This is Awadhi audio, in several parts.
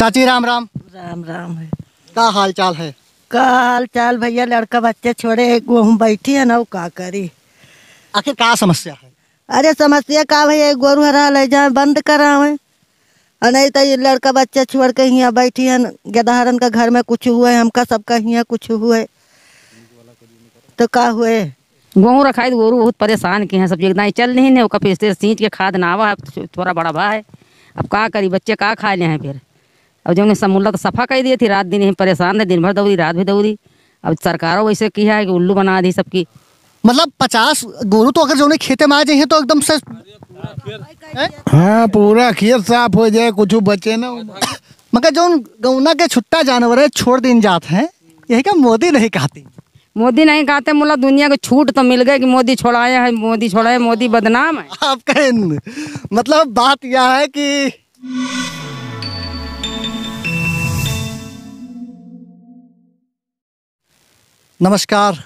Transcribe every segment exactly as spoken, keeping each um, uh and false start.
चाची, राम राम। राम राम है। का हाल चाल है? का हाल चाल भइया, लड़का बच्चे छोड़े एक गो हम बैठी है ना, वो का करी? आखिर का समस्या है? अरे समस्या का भइया, एक गोरू हरा ले जाए बंद करावे, और नहीं तो ये लड़का बच्चे छोड़ के हियाँ बैठी है, गदहारन का घर में कुछ हुए, हमका सबका हियाँ कुछ हुए तो का हुए? गोहूँ रखाई तो गोरू बहुत परेशान किहे हैं, सब एक दाईं चल नहीं ने, ओका पेस्ते सींच के खाद ना आवा है, अब थो-, थोड़ा बड़ा भा है, अब का करी, बच्चे का खाए ले हैं फिर। अब जौन सब मुल्ला तो सफा कइ दिए थी, रात दिन यहीं परेशान रहे, दिन भर दौड़ी, रात भी दौड़ी। अब सरकारों वैसे किहा है कि उल्लू बना दी सबकी। मतलब पचास गोरू तो अगर जौने खेते में आ जाइए तो एकदम से, हैं? हाँ, पूरा खेत साफ हो जाए, कुछ बचे ना। मगर जौन गौना के छुट्टा जानवर है, छोड़ दिन जात हैं, यही का मोदी नहीं कहती? मोदी नहीं कहते, मुला दुनिया को छूट तो मिल गए कि मोदी छोड़ाए है, मोदी छोड़ाए, मोदी बदनाम है। आप कहें, मतलब बात यह है कि नमस्कार,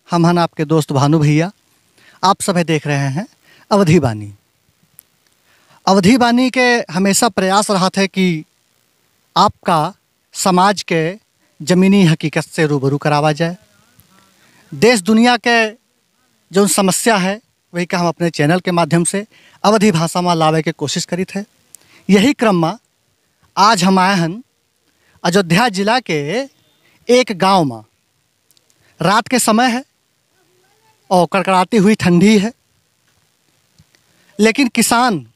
हम हन आपके दोस्त भानु भइया। आप सभे देख रहे हैं अवधी बानी। अवधी बानी के हमेशा प्रयास रहत है कि आपका समाज के जमीनी हकीकत से रूबरू करावा जाए। देश दुनिया के जौन समस्या है, वही का हम अपने चैनल के माध्यम से अवधी भाषा में लावे के कोशिश करित है। यही क्रम में आज हम आए हन अयोध्या जिला के एक गांव में। रात के समय है और कड़कड़ाती हुई ठंडी है, लेकिन किसान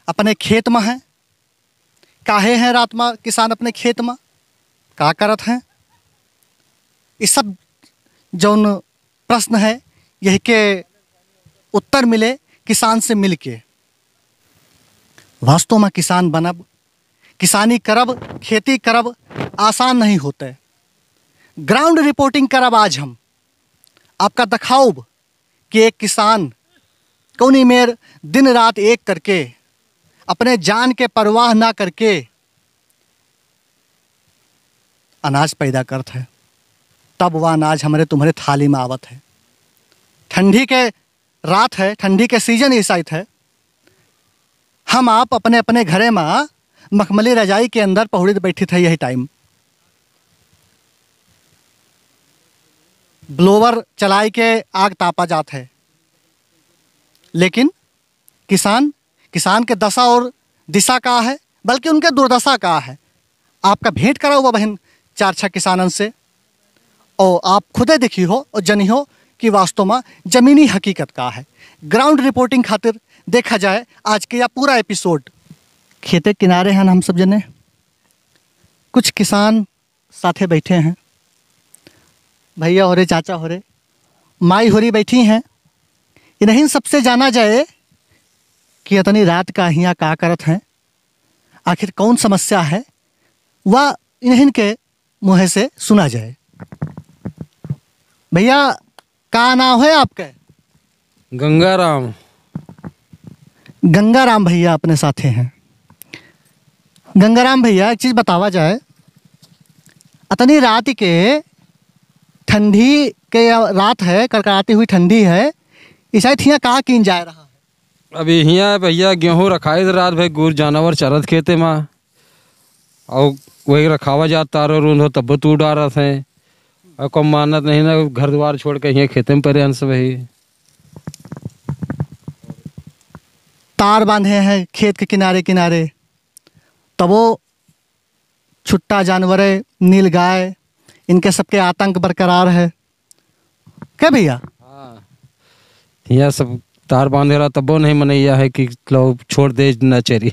अपने खेत में हैं। काहे हैं रात में किसान अपने खेत में, का करत हैं, ये सब जौन प्रश्न है, यही के उत्तर मिले किसान से मिल के। वास्तव में किसान बनब, किसानी करब, खेती करब आसान नहीं होते। ग्राउंड रिपोर्टिंग करब आज हम, आपका दिखाउब कि एक किसान कौनी मेर दिन रात एक करके, अपने जान के परवाह ना करके अनाज पैदा करत है, तब वह अनाज हमरे तुम्हरे थाली में आवत है। ठंडी के रात है, ठंडी के सीजन इस आइत है, हम आप अपने अपने घरे में मखमली रजाई के अंदर पहुड़ी बैठी थे यही टाइम। ब्लोअर चलाई के आग तापा जात है, लेकिन किसान, किसान के दशा और दिशा का है, बल्कि उनके दुर्दशा का है। आपका भेंट कराउब बहन चार छह किसानन से, और आप खुदे देखी हो और जनी हो कि वास्तव में जमीनी हकीकत का है। ग्राउंड रिपोर्टिंग खातिर देखा जाए आज के यह पूरा एपिसोड। खेते किनारे हैं हम सब जने, कुछ किसान साथे बैठे हैं, भैया हो रे, चाचा हो रे, माई हो री बैठी हैं। इन्हीं सबसे जाना जाए कि इतनी रात का हियाँ का करत हैं, आखिर कौन समस्या है, वह इन्हीं के मुँह से सुना जाए। भैया, का नाम है आपके? गंगाराम। गंगाराम भैया अपने साथे हैं। गंगाराम भैया, एक चीज बतावा जाए, अतनी रात के ठंडी के रात है, कड़कड़ाती हुई ठंडी है, इस हियाँ का कीन जाए रहा है? अभी हियाँ भैया गेहूँ रखाई थे रात भर, गुर जानवर चरत खेते मा, और वही रखावा जात तारो रूंद हो तब तू डारत हैं, और कम मानत नहीं ना, घर द्वार छोड़ के हियाँ खेते में परे हन सब ही। तार बांधे हैं खेत के किनारे किनारे, तबो छुट्टा जानवरे, नील गाय, इनके सबके आतंक बरकरार है। क्या भैया? हाँ, हियाँ सब तार बांधे रहा, तब्बो नहीं मनैया है कि लो छोड़ दे न चरी।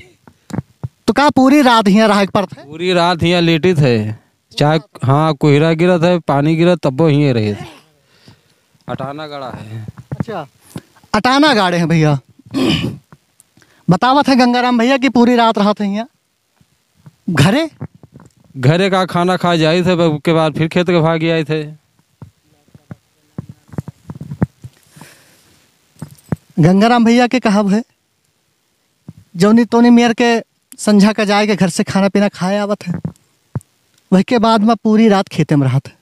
तो का पूरी रात हियाँ रहे के पड़त है? पूरी रात हियाँ लेटित है, चाहे, हाँ, कोहरा गिरत है, पानी गिरत, तब्बो हियाँ रहे। अटाना गड़ा है। अच्छा, अटाना गाड़े हैं भैया। बतावत है गंगाराम भैया कि पूरी रात रहत है हियाँ घरे। घरे का खाना खा जाई थे, उसके बाद फिर खेत के भाग जाई थे। गंगाराम भैया के कहब है, जौनी तोनी मेर के संझा का जाए के घर से खाना पीना खाए आवत है, वही के बाद में पूरी रात खेते में रहत है।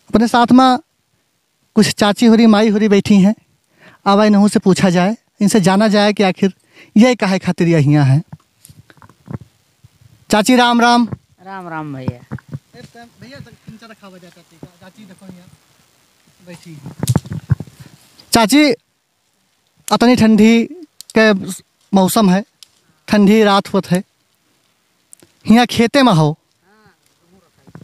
अपने साथ में कुछ चाची होरी, माई होरी बैठी हैं, आवा इनहू से पूछा जाए, इनसे जाना जाए कि आखिर ये काहे खातिर ये हियाँ हैं। चाची राम राम। राम राम भैया। ए, त-, भैया, त-, किंचा रखा वजह चाची का, चाची देखो यहाँ बैठी। चाची, अतनी ठंडी के मौसम है, ठंडी रात होत है, हियाँ खेते में हो।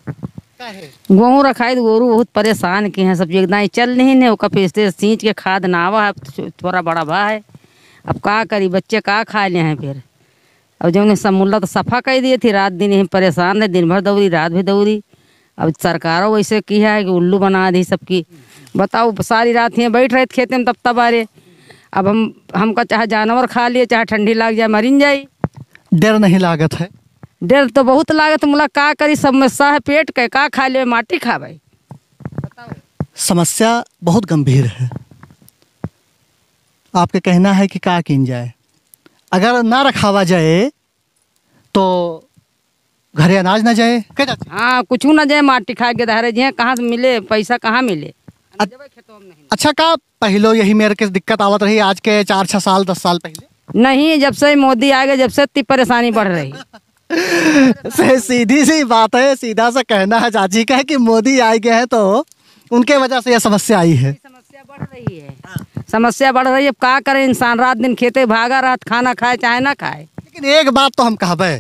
का है? गोहूँ रखाई त गोरू बहुत परेशान किहे हैं, सब एकदम चल नहीं ने, ओका फिर से सींच के खाद ना आवा है, अब थो-, थोड़ा बड़ा भा है, अब का करी, बच्चे का खा ले हैं फिर। अब जौन सब मुल्ला तो सफा कइ दिए थी, रात दिन यहीं परेशान रहे, दिन भर दौरी, रात भी दौरी। अब सरकारो वैसे किहा है कि उल्लू बना दी सबकी। बताओ, सारी रात हियाँ बैठ रहे खेते में तब तबारे। अब हम, हमका चाहे जानवर खा लिए, चाहे ठंडी लाग जाए, मरिन जाई। डर नहीं लागत है? डर तो बहुत लागत, मुला का करी, समस्या है पेट के, का खा ले, माटी खावे। समस्या बहुत गंभीर है। आपके कहना है कि का कीन जाए, अगर ना रखावा जाए तो घरे अनाज ना जाए, कह जाते? हाँ, कुछ ना जाए, माटी खा के दहरे जिहे, कहाँ से मिले पैसा, कहाँ मिले? अच-, अच्छा, का पहलो यही मेर के दिक्कत आवत रही, आज के चार छः साल, दस साल पहले? नहीं, जब से मोदी आ गए, जब से इतनी परेशानी बढ़ रही। से सीधी सी बात है, सीधा सा कहना है चाची का कि मोदी आ गए हैं तो उनके वजह से यह समस्या आई है। समस्या बढ़ रही है, समस्या बढ़ रही है। अब का करे इंसान, रात दिन खेते भागा रहत, खाना खाए चाहे ना खाए। लेकिन एक बात तो हम कहबे,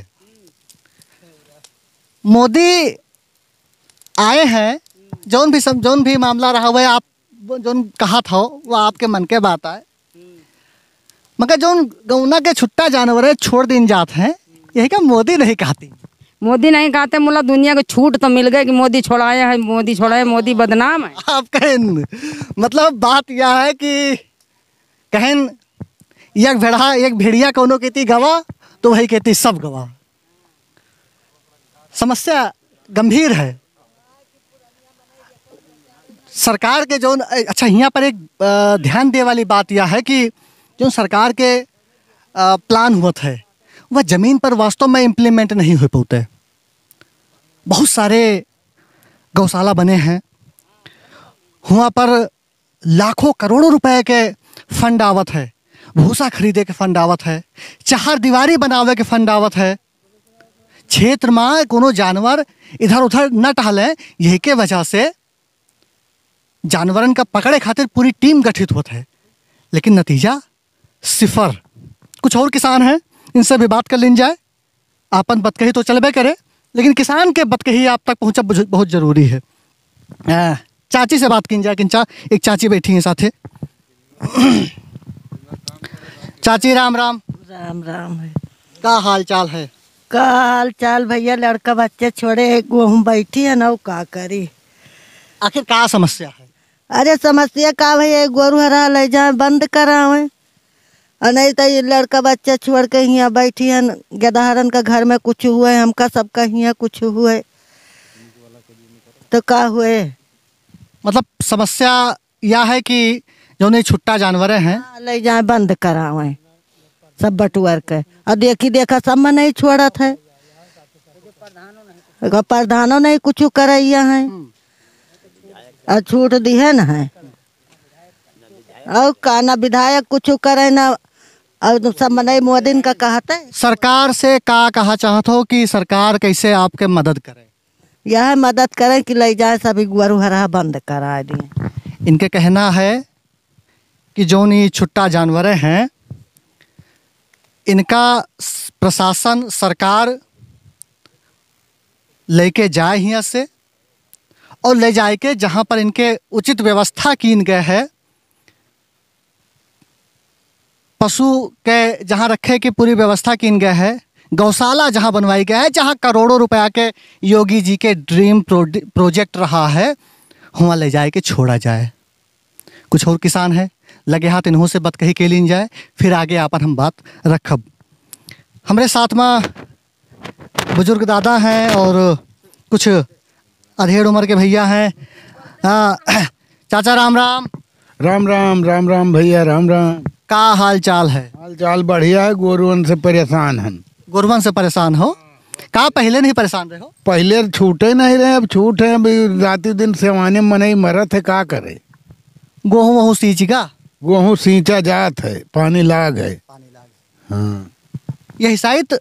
मोदी आए हैं, जौन भी सम-, जौन भी मामला रहा हुआ है, आप वो जौन कहा था, वो आपके मन के बात आए, मगर जौन गौना के छुट्टा जानवर है, छोड़ दिन जात हैं, यही का मोदी नहीं कहती? मोदी नहीं कहते, मुला दुनिया को छूट तो मिल गए कि मोदी छोड़ाए हैं, मोदी छोड़ाए, मोदी बदनाम है। आप कहें, मतलब बात यह है कि कहें, एक भेड़ा, एक भेड़िया कौनो कहती गवा, तो वही कहती सब गवा। समस्या गंभीर है। सरकार के जौन, अच्छा, हियाँ पर एक, अ, ध्यान दे वाली बात यह है कि जौन सरकार के, अ, plan हुवत है, वह जमीन पर वास्तव में implement नहीं हो पौते। बहुत सारे गौशाला बने हैं, हुआँ पर लाखों करोड़ों रुपए के fund आवत है, भूसा खरीदे के fund आवत है, चार दीवारी बनावे के fund आवत है। क्षेत्र में कोनो जानवर इधर उधर न टहले, यही के वजह से जानवरन का पकड़े खातिर पूरी team गठित होत है, लेकिन नतीजा सिफर। कुछ और किसान हैं, इनसे भी बात कर लीन जाए। आपन बतकही तो चलबे करे, लेकिन किसान के बतकही आप तक पहुँचब बुझ-, बहुत जरूरी है। आ, चाची से बात कीन जाए, किन चा-, एक चाची बैठी हैं साथे। चाची राम राम। राम राम है। का हाल चाल है? का हाल चाल भैया, लड़का बच्चे छोड़े, एक गोहूँ बैठी है ना, का करी? आखिर का समस्या है? अरे समस्या का भैया, गोरू हरा ले जाए, बंद करावे। और नहीं तो ये लड़का बच्चा छोड़ के हियाँ बैठी हन, गदहरन का घर में कुछ हुए, हमका सबका हियाँ कुछ हुए, तो का हुए? मतलब समस्या यह है कि जौन ये छुट्टा जानवरें हैं। हाँ, ले जाए बंद करावे सब बटुअर के। और देखी देखा सब में नहीं छोड़त है। एगो प्रधानो नहीं कुछ करैया है। हम्म। और छूट दिहे न है। और का ना विधायक कुछ करे ना, और सब मनई मोदिन का कहते। सरकार से का कहा चाहत हो कि सरकार कैसे आपके मदद करे? यह मदद करें कि ले जाए सभी गुआरू हरहा बंद करा दिए। इनके कहना है कि जौन ये छुट्टा जानवरें हैं, इनका स-, प्रशासन, सरकार लेके जाए हियाँ से और ले जाए के जहाँ पर इनके उचित व्यवस्था कीन गए है, पशु के जहाँ रखे के पूरी व्यवस्था कीन गए है, गौशाला जहाँ बनवाई गए है, जहाँ करोड़ों रुपया के योगी जी के dream प्रोड-, project रहा है, हुआँ ले जाए के छोड़ा जाए। कुछ और किसान है, लगे हाथ इन्हों से बतकही के लीन जाए, फिर आगे आपन हम बात रखब। हमरे साथ में बुजुर्ग दादा हैं और कुछ अधेड़ उम्र के भैया हैं। आ, चाचा राम राम। राम राम, राम राम भैया, राम राम। का हाल चाल है? हाल चाल बढ़िया है, गोरुअन से परेशान हन। गोरुअन से परेशान हो? का पहले नहीं परेशान रहे हो? पहले छूटे नहीं रहे, अब छूट है, अभी राती दिन सेवाने मनई मरत है, का करे? गोहूँ वोहूँ सींची का? गोहूँ सींचा जात है, पानी लाग है। पानी लाग। हाँ। यही साइत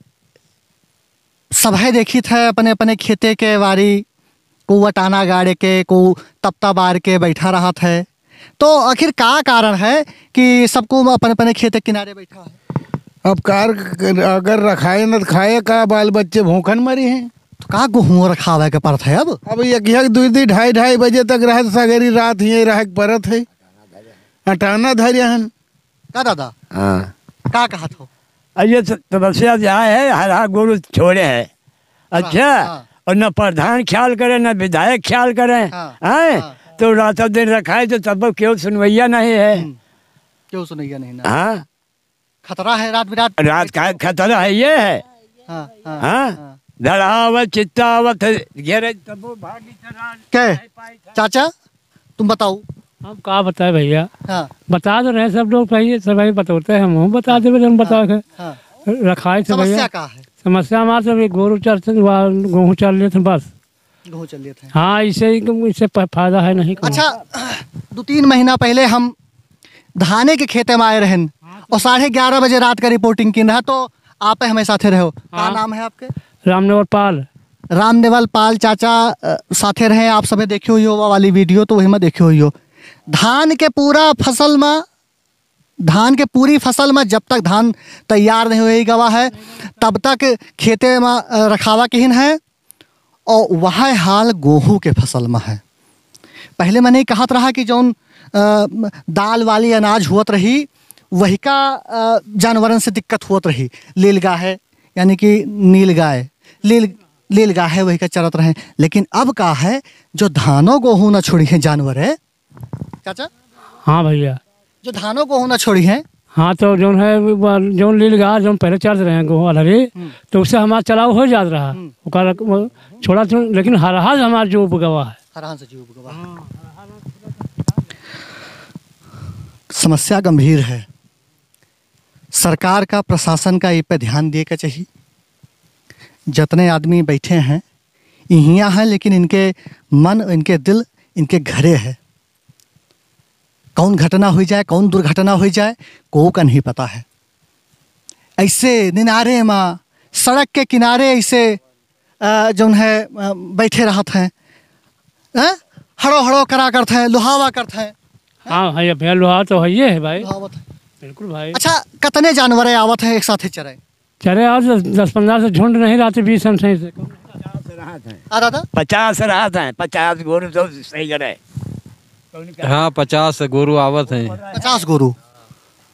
सभे देखित है अपने अपने खेते के वारी, को वटाना गाड़े के, को तपता बार के बैठा रहत है। तो आखिर का कारण है कि सबको अपने अपने खेते किनारे बैठा है? अब कार अगर रखाए न त खाए का, बाल बच्चे भूखन मरी हैं। तो का गेहूं रखावे के पड़त है अब? अब एक एक दुई दुई ढाई ढाई बजे तक रहत, सगरी रात ही रहे के पड़त है। अटाना धरिया हन। का दादा? हाँ। का कहत हो? अब ये स-, समस्या यहाँ है, हरा गोरू छोड़े है। अच्छा, हाँ, हाँ। और न प्रधान ख्याल करे, न विधायक ख्याल करे, हाँ, हैं? हाँ। तो रात दिन रखाए तो तब केहू सुनवैया नहीं है। हम्म, केहू सुनैया नहीं ना। हाँ। खतरा है रात बिरात। रात का खतरा है, ये है। हाँ, हाँ, हाँ? हाँ। धड़ावत, चित्तावत, घेरे, तब वो भागी तो रात के? नहीं पाई था। चाचा? तुम बताओ। हम का बताए भैया? हाँ। बता दे रहे सब लोग, पहले सब ही बतौते हैं, हम बता देबे जौन बता हाँ, के। हाँ। रखाई से भैया। समस्या का है? समस्या हमार सब एक गोरू चर, वा-, गेहूँ चर लेत हैं बस। गेहूँ चर लेत हैं। हाँ, इसे, इसे प-, फायदा है नहीं कोनो। अच्छा, दो तीन महीना पहले हम धाने के खेते में आए रहन और साढ़े ग्यारह बजे रात का रिपोर्टिंग किन रहा, तो आप हमें साथे रहो। का हाँ। नाम है आपके? रामनेवल पाल। रामनेवल पाल चाचा, अ, साथे रहे, आप सभे देखियो यो वाली वीडियो, तो वही में देखियो यो। धान के पूरा फसल में, धान के पूरी फसल में जब तक धान तैयार नहीं होई गवा है, तब तक खेते में, अ, रखावा किहिन है। और वह हाल गेहूं के फसल में है। पहले मैंने कहत रहा कि जौन, अ, दाल वाली अनाज हुअत रही, वही का, अ, जानवरन से दिक्कत हुअत रही। लील गाय है, यानी कि नील गाय, लील, लील गाय है, वही का चरत रहे। लेकिन अब का है, जो धानो गेहूं ना छोड़ी है जानवर है, चाचा? हाँ भैया। जो धानो गेहूं ना छोड़ी है। हाँ, तो जौन है, वो बा-, जौन लील गाय, जौन पहले चरत रहे हैं गेहूं अलहरी, हम्म। तो उससे हमारा चलाव हो जात रहा। हम्म। ओकर, वो छोड़ा तो, लेकिन हरहा से हमार जो उपगवा है। हरहा से जो उपगवा है। समस्या गंभीर है। सरकार का, प्रशासन का ये पे ध्यान दिए के चाहिए। जितने आदमी बैठे हैं, इहियाँ हैं, लेकिन इनके मन, इनके दिल, इनके घरे है। कौन घटना हुई जाए, कौन दुर्घटना हुई जाए, को का नहीं पता है। ऐसे निनारे मा, सड़क के किनारे ऐसे, अ, जौन है, अ, बैठे रहत हैं, हैं? हड़ो हड़ो करा करत हैं, लुहावा करत हैं। हाँ, हाँ, ये भैया, लुहावा तो है, ये है भाई। लुहावत है। बिल्कुल भाई। अच्छा, कितने जानवर आवत हैं एक साथ चरे? चरे आज दस, दस पन्द्रह से झुंड नहीं रहते, बीस हम सही से। हाँ दादा? पचास रहत हैं, पचास गोरू तो सही करे। हाँ, पचास गोरू आवत हैं। पचास गोरू,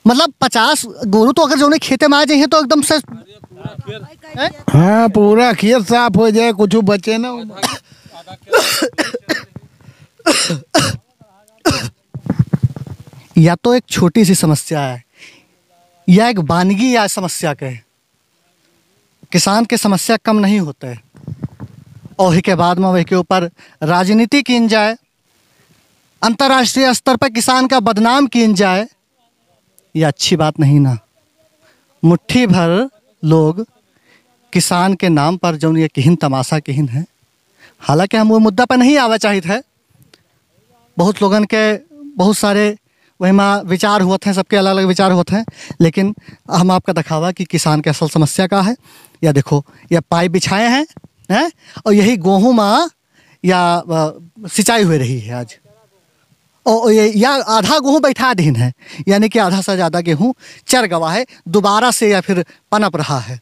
मतलब पचास गोरू तो अगर जौने खेते में आ जाइए तो एकदम से, हैं? हाँ, पूरा खेत साफ हो जाए, कुछ बचे ना। या तो एक छोटी सी समस्या है, या एक बानगी या समस्या के। किसान के समस्या कम नहीं होते। और ही के बाद में वही के ऊपर राजनीति कीन जाए, अंतर्राष्ट्रीय स्तर पर किसान का बदनाम कीन जाए, ये अच्छी बात नहीं ना। मुट्ठी भर लोग किसान के नाम पर जौन ये किहिन तमाशा किहिन है, हालांकि हम वो मुद्दा पर नहीं आवे चाहित है। बहुत लोगन के बहुत सारे वही मा विचार होत हैं, सबके अलग-अलग विचार होत हैं, लेकिन हम आपका दिखावा कि किसान के असल समस्या का है। या देखो, या पाइप बिछाए हैं, हैं? और यही गेहूं मा या, अ, सिंचाई हो रही है आज। और, और ये, या आधा गेहूं बैठा दीन है, यानी कि आधा से ज्यादा गेहूं चर गवा है, दोबारा से या फिर पनप रहा है।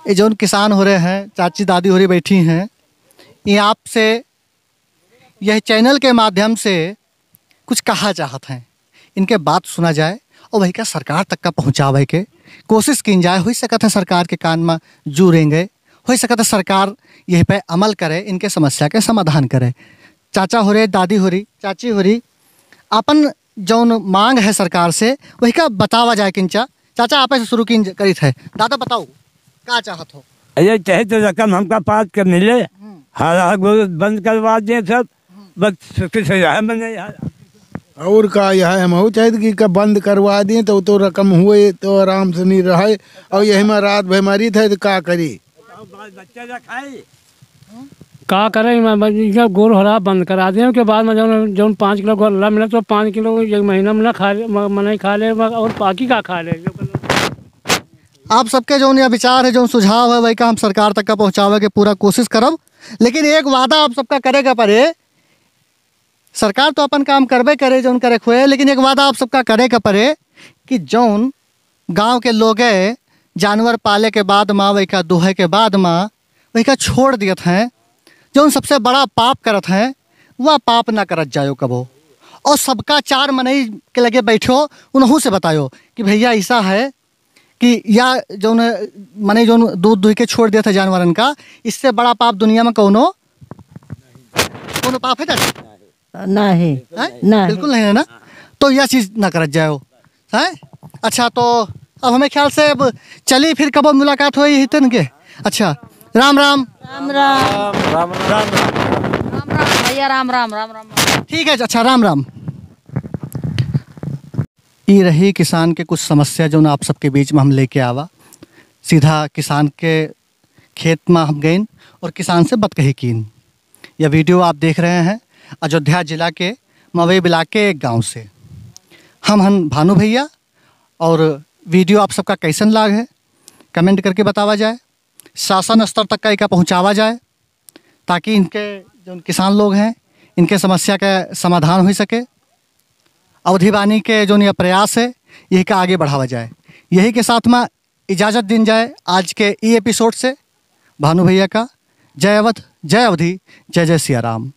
ये जौन किसान हो रहे हैं, चाची दादी हो रही बैठी हैं, ये आपसे यह चैनल के माध्यम से कुछ कहा चाहत हैं, इनके बात सुना जाए और वही का सरकार तक का पहुँचावे के कोशिश कीन जाए। हो सकत है सरकार के कान में जू रेंगे, हो सकत है सरकार यही पे अमल करे, इनके समस्या के समाधान करे। चाचा हो रहे, दादी हो रही, चाची हो रही, अपन जौन मांग है सरकार से, वही का बतावा जाए किंचा। चाचा, आप से शुरू कीन करित है। दादा, बताओ, का चाहत हो? अरे, चाहे तो रकम हमका पास के मिले, हम्म। हर, हर वो बंद करवा दें सब, हम्म। बस सुखी से रहे मने यार। और का, यह हम हो चाहत कि का बंद करवा दें, तो, तो रकम हुए तो आराम से नहीं रहे, और यही में रात भर मरी थे तो का करी? बाल बच्चे रखाई। का करे, मैं, मैं, इनका गोरू हरा बंद करा दें, उसके बाद में जौन, जौन पाँच किलो गोल्ला मिला, तो पाँच किलो एक महीना में ना खा ले, म-, मनई खा ले, और बाकी का खा ले? आप सबके जौन यह विचार है, जौन सुझाव है, वही का हम सरकार तक का पहुँचावे के पूरा कोशिश करब। लेकिन एक वादा आप सबका करे के पड़े, सरकार तो अपन काम करबे करे जौन करे खोए, लेकिन एक वादा आप सबका करे के पड़े कि जौन गाँव के लोगे जानवर पाले के बाद मा, वही का दुहे के बाद मा, वही का छोड़ दियत हैं, जौन सबसे बड़ा पाप करत हैं, वह पाप ना करत जायो कबो। और सबका चार मनई के लगे बैठो, उनहू से बतायो कि भैया ऐसा है कि या जौन मनई जौन दूध दुह के छोड़ देत है जानवरन का, इससे बड़ा पाप दुनिया में कौनो, कौनो पाप है चाचा? नहीं। हैं? नहीं। बिल्कुल नहीं है ना? तो यह चीज ना करत जाओ। हैं? अच्छा, तो अब हमें ख्याल से अब चली, फिर कबो मुलाकात होई ही तन के। अच्छा, राम राम। राम राम। राम राम। राम राम भैया, राम राम, राम राम। ठीक है, अच्छा, राम राम। ई रही किसान के कुछ समस्या जौन आप सबके बीच में हम लेके आवा। सीधा किसान के खेत में हम गइन और किसान से बतकही कीन। यह वीडियो आप देख रहे हैं अयोध्या जिला के मवई ब्लॉक के एक गांव से। हम हन भानु भैया, और वीडियो आप सबका कैसन लाग है, कमेंट करके बतावा जाए, शासन स्तर तक का एका पहुँचावा जाए, ताकि इनके जौन किसान लोग हैं, इनके समस्या का समाधान हो सके। अवधी बानी के जौन यह प्रयास है, यही का आगे बढ़ावा जाए। यही के साथ में इजाज़त दिन जाए आज के ई एपिसोड से। भानु भैया का जय अवध, जय अवधी, जय जय सिया राम।